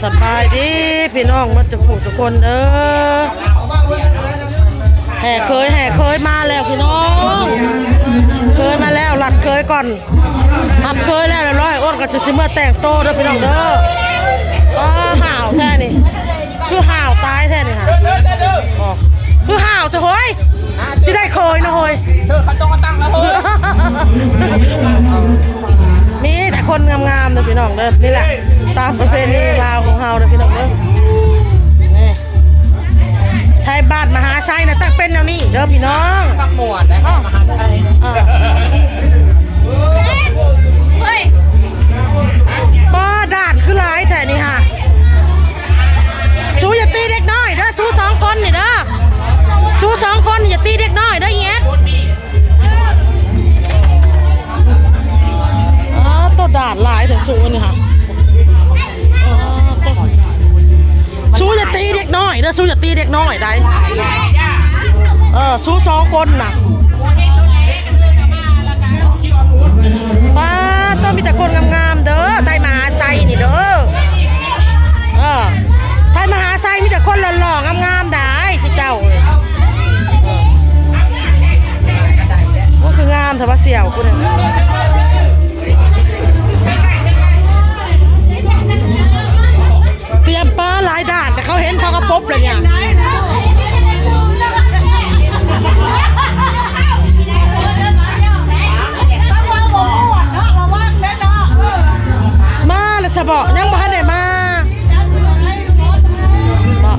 ສະບາຍດີພີ່ນ້ອງໝົດສູ່ຜູ້ສູ່ຄົນເດີ. ແຫ່ເຂີຍ ແຫ່ເຂີຍມາແລ້ວພີ່ນ້ອງ, ເຂີຍມາແລ້ວ ລັດເຂີຍກ່ອນ. ຮັບເຂີຍແລ້ວລຽບຮ້ອຍ ອ້ນກໍຈະຊິເມືອແຕ່ງໂຕເດີພີ່ນ້ອງເດີ. ອ້າ ຫາວແທ້ນີ້ ຄືຫາວຕາຍແທ້ນີ້ຫາ. ຄືຫາວແທ້ເຮີ້ຍ. ຊິໄດ້ເຂີຍນະເຮີ້ຍ. ເຊີນເຂົາຕົກມາຕັ້ງແລ້ວເຮີ້ຍ. ມີແຕ່ຄົນງາມໆເດີພີ່ນ້ອງເດີ. ນີ້ແຫຼະ ຕາມປະເພນີລາວຂອງເຮົາເດີພີ່ນ້ອງເດີ. ນີ້ ໄທບ້ານມະຫາໄຊນະ ຕັກເປັນແນວນີ້ເດີພີ່ນ້ອງ. ມັກມ່ວນນະ ເອີ ມະຫາໄຊ. ເອີ ເຮີ້ຍ ປ້າ ດ່ານຄືຫຼາຍແທ້ນີ້ຫາ. ສູຢ່າຕີເດັກນ້ອຍເດີ ສູສອງຄົນນີ້ເດີ. ສູສອງຄົນຢ່າຕີເດັກນ້ອຍເດີ ອີແອດ. ອໍ ໂຕ ດ່ານຫຼາຍແທ້ສູອັນນີ້ຫາ. ອໍ ໂຕ ສູຢ່າຕີເດັກນ້ອຍເດີ ສູຢ່າຕີເດັກນ້ອຍໄດ. ເອີ ສູສອງຄົນນະ. ປ້າ ໂຕ ມີແຕ່ຄົນງາມໆເດີ ໄທມະຫາໄຊນີ້ເດີ. ເອີ ໄທມະຫາໄຊມີແຕ່ຄົນຫຼໍ່ໆງາມໆໄດ ເຈົ້າ. ໂອ້ ຄືງາມແທ້ວ່າ ສ່ຽວພຸ້ນ. ຕຽມປາຫຼາຍດ່ານ ແຕ່ເຂົາເຫັນເຂົາກໍປົບເລີຍນີ້. ມາແລ້ວຊະເບາະ ຍັງບໍ່ທັນໄດ້ມາ. ເນາະ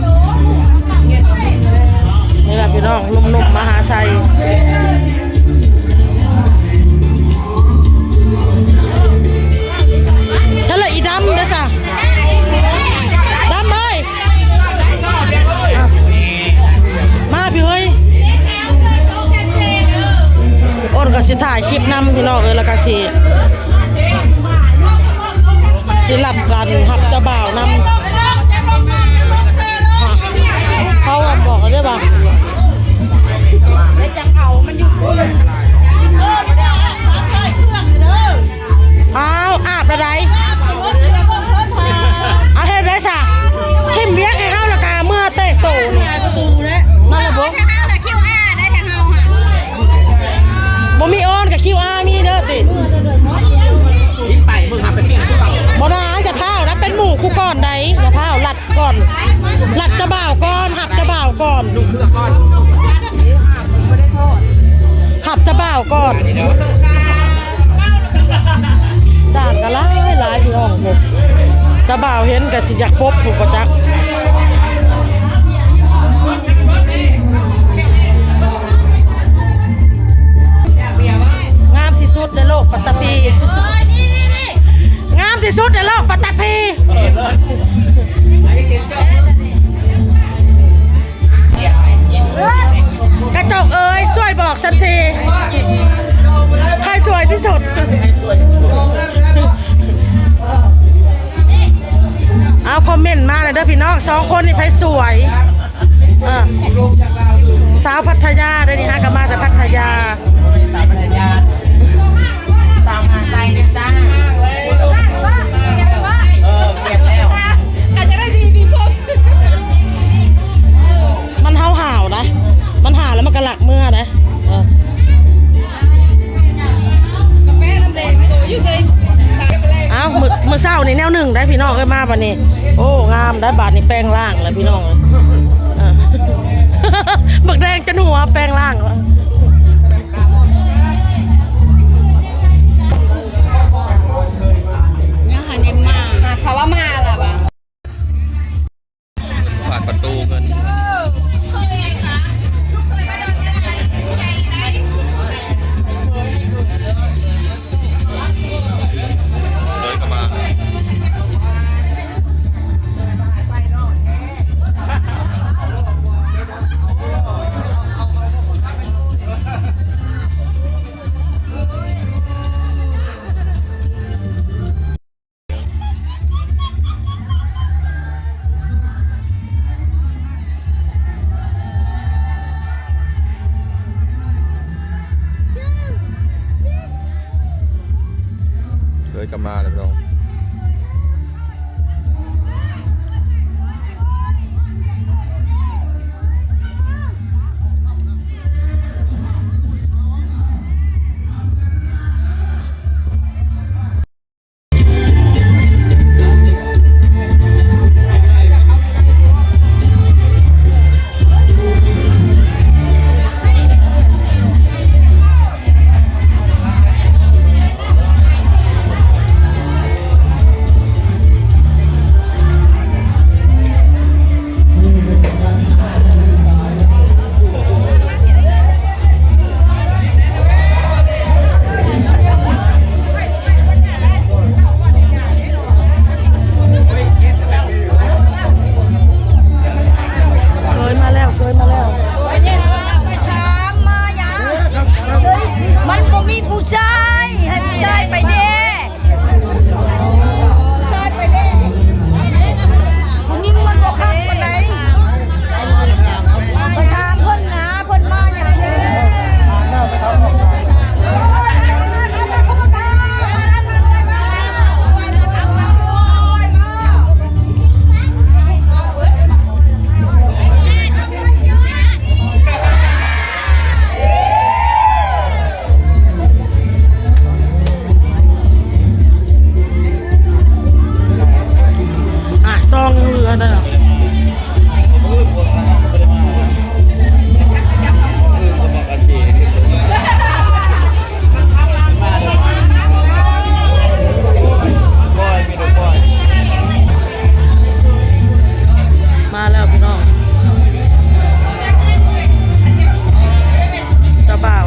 ນີ້ລະພີ່ນ້ອງ ໜຸ່ມໆມະຫາໄຊ. ໃສລະອີດຳເດ້ຊະ ດຳເອີຍ ມາພີ່ເອີຍ. ອ້ນກໍຊິຖ່າຍຄລິບນຳພີ່ນ້ອງເອີຍ ແລ້ວກໍຊິ ຊິລັດກັນຮັບເຈົ້າບ່າວນຳ. ເຂົາບອກເດ້ວ່າ ແລ້ວຈັ່ງເອົາມັນຢູ່ພຸ້ນ. ອ້າວ ອາບລະໃດ ເອົາເຮັດໄດ້ຊະ ຖິ້ມວຽກໃຫ້ເຮົາ ແລ້ວກະເມືອແຕ່ງໂຕນີ້ ນັ້ນລະບໍ່. ບໍ່ມີອອນກະຄິວອາມີເດີຕິ. ບໍ່ນາ ຢ່າພ້າວນະ ເປັນໝູ່ກູກ່ອນໃດ໋ ຢ່າພ້າວ ລັດກ່ອນ ລັດເຈົ້າບ່າວກ່ອນ ຮັບເຈົ້າບ່າວກ່ອນ ຮັບເຈົ້າບ່າວກ່ອນ. ດ່ານກະຫຼາຍໆ ພີ່ນ້ອງ ເຈົ້າບ່າວເຫັນກະຊິຢາກປົບພຸ້ນບໍ່ຈັກ. ງາມທີ່ສຸດໃນໂລກປັດຕະພີ ງາມທີ່ສຸດໃນໂລກປັດຕະພີ. ກະຈົກເອີຍ ຊ່ວຍບອກສັນທີ ໃຜສວຍທີ່ສຸດ? ເອົາຄອມເມັນມາແລ້ວເດີພີ່ນ້ອງ ສອງຄົນນີ້ໃຜສວຍ? ເອີ ສາວພັດທະຍາເດີນີ້ ຫາກະມາແຕ່ພັດທະຍາ. ສາວພັດທະຍາ ສາວມະຫາໄຊເດີຈ້າ. ເອີ ປ່ຽນແລ້ວ ກະຈະໄດ້ມີມີຄົນ ມັນຫ້າວໆນະ ມັນຫ້າວແລ້ວມັນກະລັກເມືອນະ. ເອີ ກາແຟນ້ຳແດງໂຕຢູ່ເຊີຍ. ອ້າວ ມື້ ມື້ເຊົ້ານີ້ແນວໜຶ່ງໄດ໋ພີ່ນ້ອງເອີຍ ມາບັດນີ້ ໂອ້ ງາມໄດ໋ ບາດນີ້ແປງຮ່າງແລ້ວພີ່ນ້ອງເອີຍ. ເອີ ບັກແດງຈົນຫົວແປງຮ່າງແລ້ວ. ຍັງຫາຍັງມາ ຫາເຂົາວ່າມາລະວ່າ. ຜ່ານປະຕູເງິນ ເດີນເຂົ້າມາ. ເດີນກັບມາແລ້ວພີ່ນ້ອງ. ເດີ ມາແລ້ວພີ່ນ້ອງ ເຈົ້າບ່າວ.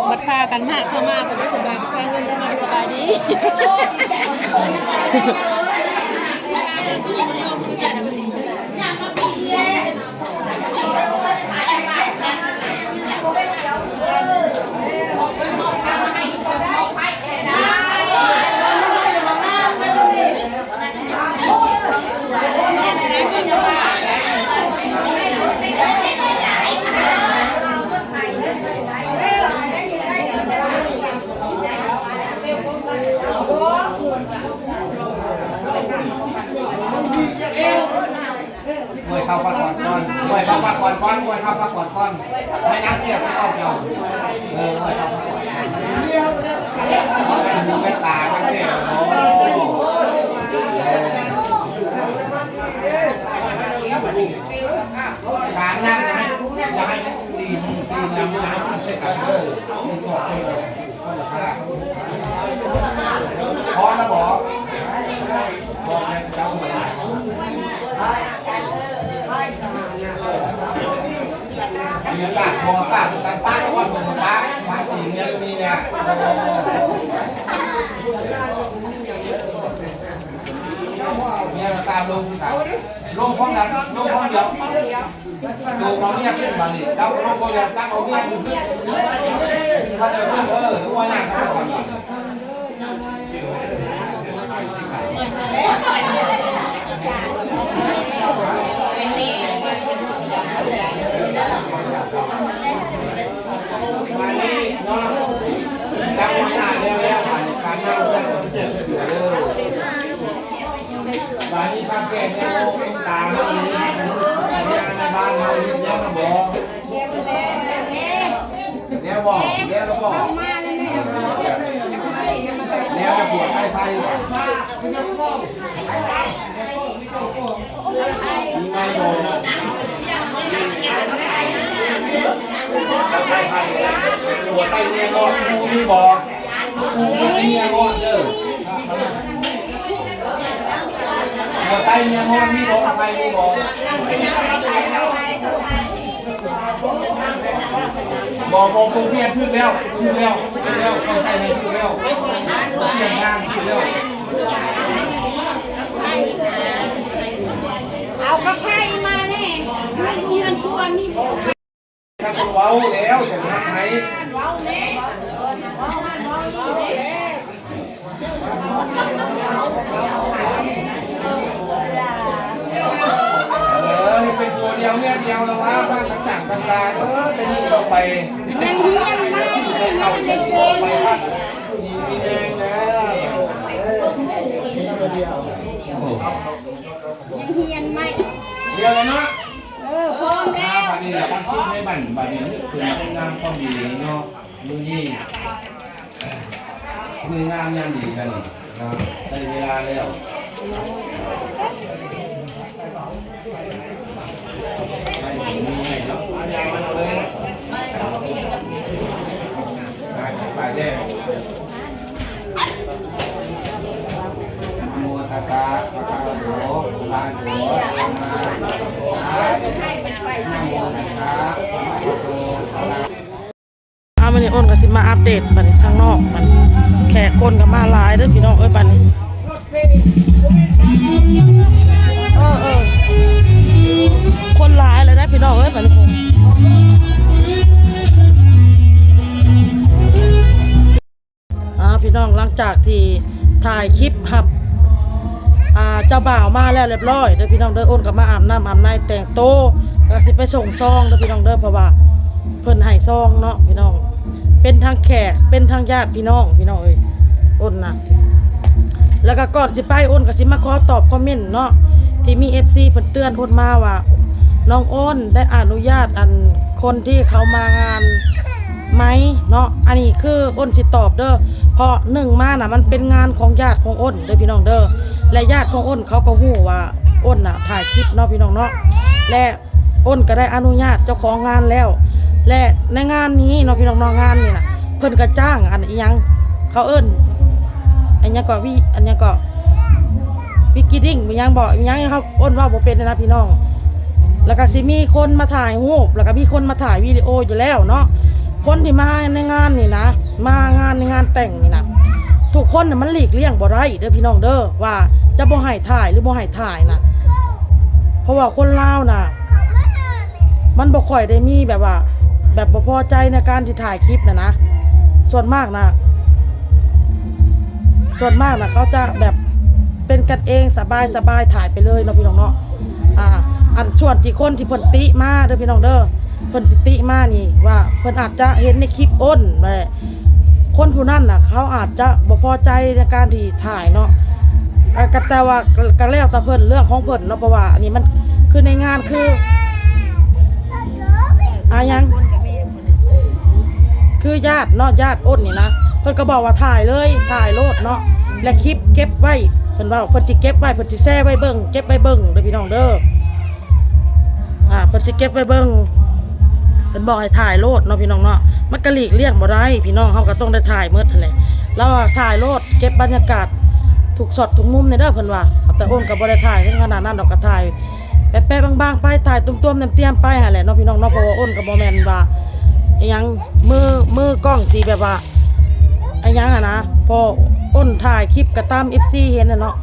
ບັດພາກັນມາເຂົ້າມາ ບໍ່ສະບາຍ ບັດພາເງິນເຂົ້າມາ ສະບາຍດີ. ຫ້ວຍເຂົ້າພັກຜ່ອນກ່ອນ ຫ້ວຍເຂົ້າພັກຜ່ອນກ່ອນ ຫ້ວຍເຂົ້າພັກຜ່ອນກ່ອນ ໃຫ້ນ້ຳປຽກເຂົ້າເຈົ້າ ເອີ ຫ້ວຍເຂົ້າພັກຜ່ອນ ແມ່ນຫູແມ່ນຕາກັນແທ້ ໂອ້ ການນັ້ນໃຫ້ ຢ່າໃຫ້ຕີນ ຕີນນຳ ຢ່າໃຫ້ມັນໃສ່ກັນເດີ ໃຫ້ກອດໃສ່ກັນ. ພໍແລ້ວບໍ? ພໍແລ້ວ ເຈົ້າບໍ່ໄດ້ ມີໂອກາດ ພໍປາກກັນ ປາກກ່ອນ ປາກ ປາກຕີເມຍຢູ່ນີ້ແຫຼະ ເມຍກໍຕາມລົງຄືກັນ ລົງພ້ອມກັນ ລົງພ້ອມດຽວ. ໂຕເຂົາເມຍຂຶ້ນບາດນີ້ ຈັບເອົາລູກບໍ່ໄດ້ ຈັບເອົາເມຍຂຶ້ນ ມາເດີເດີ ເອີ ວ່ານາງເຂົາກ່ອນ ບາດນີ້ເນາະ ຈັບຫົວໜ້າແລ້ວ ແລ້ວບາດນີ້ການນຳ ເດີ. ບາດນີ້ພາແກ່ແມ່ໂອເປັນຕາເຮົານີ້ ແມ່ໃນບ້ານເຮົາເຮັດແນວນັ້ນບໍ່? ແນວບໍ່? ແນວລະບໍ່? ແນວລະບົວໃຕ້ໄຟບໍ່? ມີໄໝບໍ່? ໃຕ້ໄຟ ບົວໃຕ້ແນວບໍ່? ມີບໍ່? ປູບໍ່ມີອາກອດເດີ ຫົວໃຕ້ເມຍມອນມີບໍ່? ໄປມີບໍ່? ບໍ່ ບໍ່ ບໍ່ ເມຍຖືກແລ້ວ ຖືກແລ້ວ ຖືກແລ້ວ ໄປໃສ່ໃຫ້ຖືກແລ້ວ ປ່ຽນທາງຖືກແລ້ວ ເອົາກະໄພມາແນ່ ເຮືອນ ເຮືອນຄົວມີບໍ່? ຖ້າເພິ່ນເວົ້າແລ້ວຈະຮັກໃຫ້ ເອີ ເປັນຜົວດຽວເມຍດຽວລະວ່າ ພາກັນສ້າງກັນສາ ເອີ ແຕ່ນີ້ຕໍ່ໄປ ຍັງຮຽນໄດ້ ຍັງຮຽນໄດ້ ຕໍ່ໄປ ພາກັນຢູ່ດີມີແຮງເດີ ໂອ້ ຍັງຮຽນໃໝ່ ດຽວເນາະ. ເອີ ພ້ອມແລ້ວ ບາດນີ້ຕັ້ງຈິດໃຫ້ໝັ້ນ ບາດນີ້ນຶກເຖິງຄຸນງາມຄວາມດີເນາະ ມື້ນີ້ ມື້ງາມຍາມດີກັນເນາະ ໄດ້ເວລາແລ້ວ ໃຫ້ມີໃຫ້ເນາະ ໄປແລ້ວ. ນະໂມຕັດສະ ພະຄະວະໂຕ ອະລະຫະໂຕ ສຳມາສຳພຸດທັດສະ ນະໂມຕັດສະ ພະຄະວະໂຕ ອະລະຫະ ອ່າ ມື້ນີ້ອ້ນກໍຊິມາອັບເດດບັດນີ້ທາງນອກ ບັດນີ້ແຂກຄົນກໍມາຫຼາຍເດີພີ່ນ້ອງເອີຍ ບັດນີ້ ເອີ ເອີ ຄົນຫຼາຍແລ້ວເດີພີ່ນ້ອງເອີຍ ບັດນີ້ ອ່າ ພີ່ນ້ອງ ຫຼັງຈາກທີ່ຖ່າຍຄລິບຮັບ ອ່າ ເຈົ້າບ່າວມາແລ້ວລຽບລ້ອຍເດີພີ່ນ້ອງເດີ. ອ້ນກໍມາອາບນ້ຳອາບໃນແຕ່ງໂຕ ກໍຊິໄປສົ່ງຊອງເດີພີ່ນ້ອງເດີ ເພາະວ່າເພິ່ນໃຫ້ຊອງເນາະພີ່ນ້ອງ ເປັນທັງແຂກເປັນທັງຍາດພີ່ນ້ອງ ພີ່ນ້ອງເອີຍ ອ້ນນະ. ແລ້ວກໍກ່ອນຊິໄປ ອ້ນກໍຊິມາຂໍຕອບຄອມເມັນເນາະ ທີ່ມີເອັຟຊີເພິ່ນເຕືອນອ້ນມາວ່າ ນ້ອງອ້ນໄດ້ອະນຸຍາດອັນຄົນທີ່ເຂົາມາງານ ໄໝເນາະ. ອັນນີ້ຄືອ້ນຊິຕອບເດີ ເພາະໜຶ່ງມານະ ມັນເປັນງານຂອງຍາດຂອງອ້ນເດີພີ່ນ້ອງເດີ ແລະຍາດຂອງອ້ນເຂົາກໍຮູ້ວ່າອ້ນນະຖ່າຍຄລິບເນາະພີ່ນ້ອງເນາະ ແລະອ້ນກໍໄດ້ອະນຸຍາດເຈົ້າຂອງງານແລ້ວ ແລະໃນງານນີ້ເນາະພີ່ນ້ອງເນາະ ງານນີ້ນະ ເພິ່ນກໍຈ້າງອັນອີ່ຫຍັງ ເຂົາເອີ້ນອັນຫຍັງເກາະ ວິ ອັນຫຍັງເກາະ ວິກິດດິ້ງ ອີ່ຫຍັງເບາະ ອີ່ຫຍັງ ເຮົາອ້ນເວົ້າບໍ່ເປັນນະພີ່ນ້ອງ. ແລ້ວກໍຊິມີຄົນມາຖ່າຍຮູບ ແລ້ວກໍມີຄົນມາຖ່າຍວິດີໂອຢູ່ແລ້ວເນາະ. ຄົນທີ່ມາໃນງານນີ້ນະ ມາງານໃນງານແຕ່ງນີ້ນະ ທຸກຄົນນະມັນຫຼີກລ່ຽງບໍ່ໄດ້ເດີພີ່ນ້ອງເດີ ວ່າຈະບໍ່ໃຫ້ຖ່າຍ ຫຼື ບໍ່ໃຫ້ຖ່າຍນະ ເພາະວ່າຄົນລາວນະ ມັນບໍ່ຄ່ອຍໄດ້ມີແບບວ່າ ແບບບໍ່ພໍໃຈໃນການທີ່ຖ່າຍຄລິບນະນະ. ສ່ວນມາກນະ ສ່ວນມາກນະ ເຂົາຈະແບບເປັນກັນເອງ ສະບາຍໆ ຖ່າຍໄປເລີຍເນາະພີ່ນ້ອງເນາະ. ອ່າ ອັນສ່ວນທີ່ຄົນທີ່ເພິ່ນຕິມາເດີພີ່ນ້ອງເດີ ເພິ່ນຊິຕິມານີ້ວ່າ ເພິ່ນອາດຈະເຫັນໃນຄລິບອ້ນແຫຼະ ຄົນຜູ້ນັ້ນນະ ເຂົາອາດຈະບໍ່ພໍໃຈໃນການທີ່ຖ່າຍເນາະ. ເອີ ກໍແຕ່ວ່າ ກໍ ກໍແລ້ວແຕ່ເພິ່ນ ເລື່ອງຂອງເພິ່ນເນາະ ເພາະວ່າອັນນີ້ມັນຄືໃນງານ ຄື ອາ ຫຍັງ ຄືຍາດເນາະ ຍາດອ້ນນີ້ນະ ເພິ່ນກໍບອກວ່າຖ່າຍເລີຍ ຖ່າຍໂລດເນາະ ແລະຄລິບເກັບໄວ້ ເພິ່ນເວົ້າ ເພິ່ນຊິເກັບໄວ້ ເພິ່ນຊິແຊໄວ້ເບິ່ງ ເກັບໄວ້ເບິ່ງເດີພີ່ນ້ອງເດີ. ອ່າ ເພິ່ນຊິເກັບໄວ້ເບິ່ງ ເພິ່ນບອກໃຫ້ຖ່າຍໂລດເນາະພີ່ນ້ອງເນາະ. ມັນກໍຫຼີກລ່ຽງບໍ່ໄດ້ ພີ່ນ້ອງ ເຮົາກໍຕ້ອງໄດ້ຖ່າຍໝົດຫັ້ນແຫຼະ. ລາວວ່າຖ່າຍໂລດ ເກັບບັນຍາກາດທຸກຊັອດທຸກມຸມແດ່ເດີ ເພິ່ນວ່າ. ແຕ່ອ້ນກໍບໍ່ໄດ້ຖ່າຍເຖິງຂະໜາດນັ້ນດອກ ກໍຖ່າຍແປະໆບາງໆໄປ ຖ່າຍຕົວມໆຕຽມໆໄປຫັ້ນແຫຼະເນາະພີ່ນ້ອງເນາະ. ເພາະວ່າອ້ນກໍບໍ່ແມ່ນວ່າອີ່ຫຍັງ ມື ມືກ້ອງທີ່ແບບວ່າ ອີ່ຫຍັງຫັ້ນນະ ເພາະອ້ນຖ່າຍຄລິບກໍຕາມເອັຟຊີເຫັນຫັ້ນເນາະ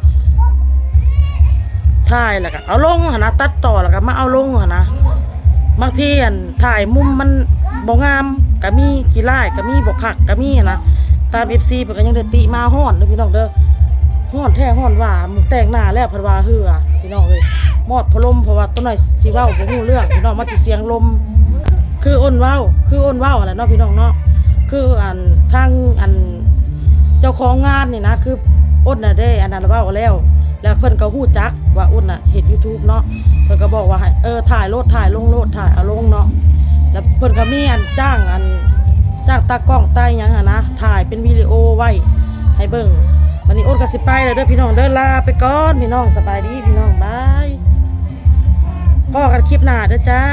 ຖ່າຍແລ້ວກໍເອົາລົງຫັ້ນນະ ຕັດຕໍ່ແລ້ວກໍມາເອົາລົງຫັ້ນນະ. ບາງທີອັນຖ່າຍມຸມມັນບໍ່ງາມກໍມີ ຂີ້ຮ້າຍກໍມີ ບໍ່ຄັກກໍມີຫັ້ນນະ. ຕາມເອັຟຊີເພິ່ນກໍຍັງໄດ້ຕິມາ ຮ້ອນເດີພີ່ນ້ອງເດີ ຮ້ອນແທ້ຮ້ອນວ່າ ແຕ່ງໜ້າແລ້ວເພິ່ນວ່າເຫື່ອພີ່ນ້ອງເອີຍ ມອດພັດລົມ ເພາະວ່າຕົວໜ້ອຍຊິເວົ້າບໍ່ຮູ້ເລື່ອງພີ່ນ້ອງ ມັນຊິສຽງລົມ. ຄືອ້ນເວົ້າ ຄືອ້ນເວົ້າຫັ້ນແຫຼະເນາະພີ່ນ້ອງເນາະ ຄືອັນທາງອັນເຈົ້າຂອງງານນີ້ນະ ຄືອ້ນນະໄດ້ອັນນັ້ນເວົ້າແລ້ວ ແລ້ວເພິ່ນກໍຮູ້ຈັກວ່າອ້ນນະເຮັດຢູທູບເນາະ ເພິ່ນກໍບອກວ່າໃຫ້ ເອີ ຖ່າຍໂລດ ຖ່າຍລົງໂລດ ຖ່າຍເອົາລົງເນາະ. ແລ້ວເພິ່ນກໍມີອັນຈ້າງ ອັນຈ້າງຕາກ້ອງຕາຫຍັງຫັ້ນນະ ຖ່າຍເປັນວິດີໂອໄວ້ໃຫ້ເບິ່ງ. ບັດນີ້ອ້ນກໍຊິໄປແລ້ວເດີພີ່ນ້ອງເດີ ລາໄປກ່ອນພີ່ນ້ອງ ສະບາຍດີພີ່ນ້ອງ ບາຍ ພໍ້ກັນຄລິບໜ້າເດີຈ້າ.